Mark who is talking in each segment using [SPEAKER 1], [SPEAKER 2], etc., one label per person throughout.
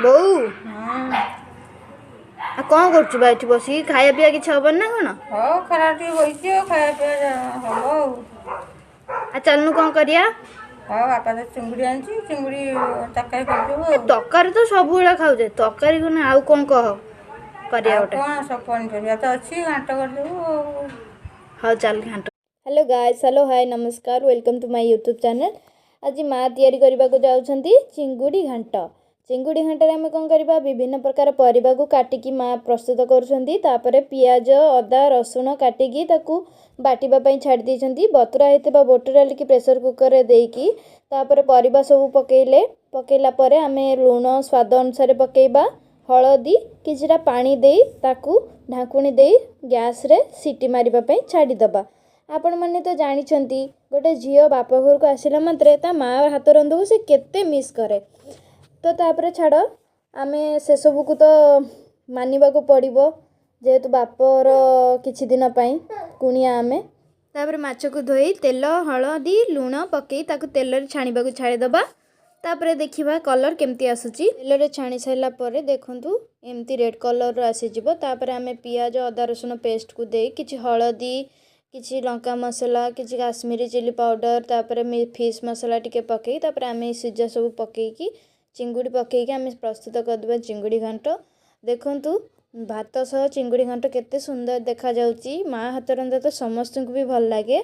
[SPEAKER 1] ବୋଉ।
[SPEAKER 2] ହଁ।
[SPEAKER 1] ଆଉ କ'ଣ କରୁଛୁ ବା ଏଠି ବସିକି? ଖାଇବା ପିଇବା କିଛି ହବନି ନା କ'ଣ?
[SPEAKER 2] ହଉ, ଖରା ଟିକେ ବଇଛି ଆଉ ଖାଇବା ପିଇବା ହବ ଆଉ।
[SPEAKER 1] ଆଉ ଚାଲୁନୁ, କ'ଣ କରିବା?
[SPEAKER 2] ହଉ, ବାପା ତ ଚିଙ୍ଗୁଡ଼ି ଆଣିଛି, ଚିଙ୍ଗୁଡ଼ି ତରକାରୀ କରିଦେବୁ।
[SPEAKER 1] ଏ
[SPEAKER 2] ଆଉ
[SPEAKER 1] ତରକାରୀ ତ ସବୁବେଳେ ଖାଉଛେ, ତରକାରୀ କ'ଣ, ଆଉ କ'ଣ କହ କରିବା?
[SPEAKER 2] ଆଉ
[SPEAKER 1] ଗୋଟେ
[SPEAKER 2] କ'ଣ, ସବୁ ପନିପରିବା ତ ଅଛି, ଘାଣ୍ଟ କରିଦେବୁ ଆଉ।
[SPEAKER 1] ହଉ ଚାଲ, ଘାଣ୍ଟ। ହ୍ୟାଲୋ ଗାଇସ୍, ହ୍ୟାଲୋ, ହାଏ, ନମସ୍କାର, welcome to my YouTube channel. ଆଜି ମା ତିଆରି କରିବାକୁ ଯାଉଛନ୍ତି ଚିଙ୍ଗୁଡ଼ି ଘାଣ୍ଟ। ଚିଙ୍ଗୁଡ଼ି ଘାଣ୍ଟରେ ଆମେ କ'ଣ କରିବା? ବିଭିନ୍ନ ପ୍ରକାର ପରିବାକୁ କାଟିକି ମା ପ୍ରସ୍ତୁତ କରୁଛନ୍ତି। ତାପରେ ପିଆଜ, ଅଦା, ରସୁଣ କାଟିକି ତାକୁ ବାଟିବା ପାଇଁ ଛାଡ଼ି ଦେଇଛନ୍ତି। ବତୁରା ହେଇଥିବା ବୁଟ ଡାଲିକି ପ୍ରେସର କୁକରରେ ଦେଇକି ତାପରେ ପରିବା ସବୁ ପକାଇଲେ। ପକାଇଲା ପରେ ଆମେ ଲୁଣ ସ୍ୱାଦ ଅନୁସାରେ ପକାଇବା, ହଳଦୀ, କିଛିଟା ପାଣି ଦେଇ ତାକୁ ଢାଙ୍କୁଣୀ ଦେଇ ଗ୍ୟାସ୍ରେ ସିଟି ମାରିବା ପାଇଁ ଛାଡ଼ିଦେବା। ଆପଣମାନେ ତ ଜାଣିଛନ୍ତି, ଗୋଟେ ଝିଅ ବାପ ଘରକୁ ଆସିଲା ମାତ୍ରେ ତା ମା ହାତ ରନ୍ଧାକୁ ସେ କେତେ ମିସ୍ କରେ। ତ ତାପରେ ଛାଡ଼, ଆମେ ସେସବୁକୁ ତ ମାନିବାକୁ ପଡ଼ିବ, ଯେହେତୁ ବାପର କିଛି ଦିନ ପାଇଁ କୁଣିଆ ଆମେ। ତାପରେ ମାଛକୁ ଧୋଇ ତେଲ, ହଳଦୀ, ଲୁଣ ପକାଇ ତାକୁ ତେଲରେ ଛାଣିବାକୁ ଛାଡ଼ିଦେବା। ତାପରେ ଦେଖିବା କଲର୍ କେମିତି ଆସୁଛି। ତେଲରେ ଛାଣି ସାରିଲା ପରେ ଦେଖନ୍ତୁ, ଏମିତି ରେଡ଼୍ କଲର୍ର ଆସିଯିବ। ତାପରେ ଆମେ ପିଆଜ, ଅଦା, ରସୁଣ ପେଷ୍ଟକୁ ଦେଇ କିଛି ହଳଦୀ, କିଛି ଲଙ୍କା ମସଲା, କିଛି କାଶ୍ମୀରୀ ଚିଲି ପାଉଡ଼ର, ତାପରେ ଫିସ୍ ମସଲା ଟିକେ ପକାଇ, ତାପରେ ଆମେ ସିଝା ସବୁ ପକାଇକି, ଚିଙ୍ଗୁଡ଼ି ପକାଇକି ଆମେ ପ୍ରସ୍ତୁତ କରିଦେବା ଚିଙ୍ଗୁଡ଼ି ଘାଣ୍ଟ। ଦେଖନ୍ତୁ, ଭାତ ସହ ଚିଙ୍ଗୁଡ଼ି ଘାଣ୍ଟ କେତେ ସୁନ୍ଦର ଦେଖାଯାଉଛି। ମା ହାତ ରନ୍ଧା ତ ସମସ୍ତଙ୍କୁ ବି ଭଲ ଲାଗେ।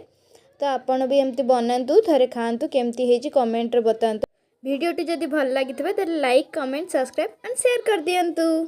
[SPEAKER 1] ତ ଆପଣ ବି ଏମିତି ବନାନ୍ତୁ, ଥରେ ଖାଆନ୍ତୁ, କେମିତି ହେଇଛି କମେଣ୍ଟରେ ବତାନ୍ତୁ। ଭିଡ଼ିଓଟି ଯଦି ଭଲ ଲାଗିଥିବ, ତାହେଲେ like, comment, subscribe and share କରିଦିଅନ୍ତୁ।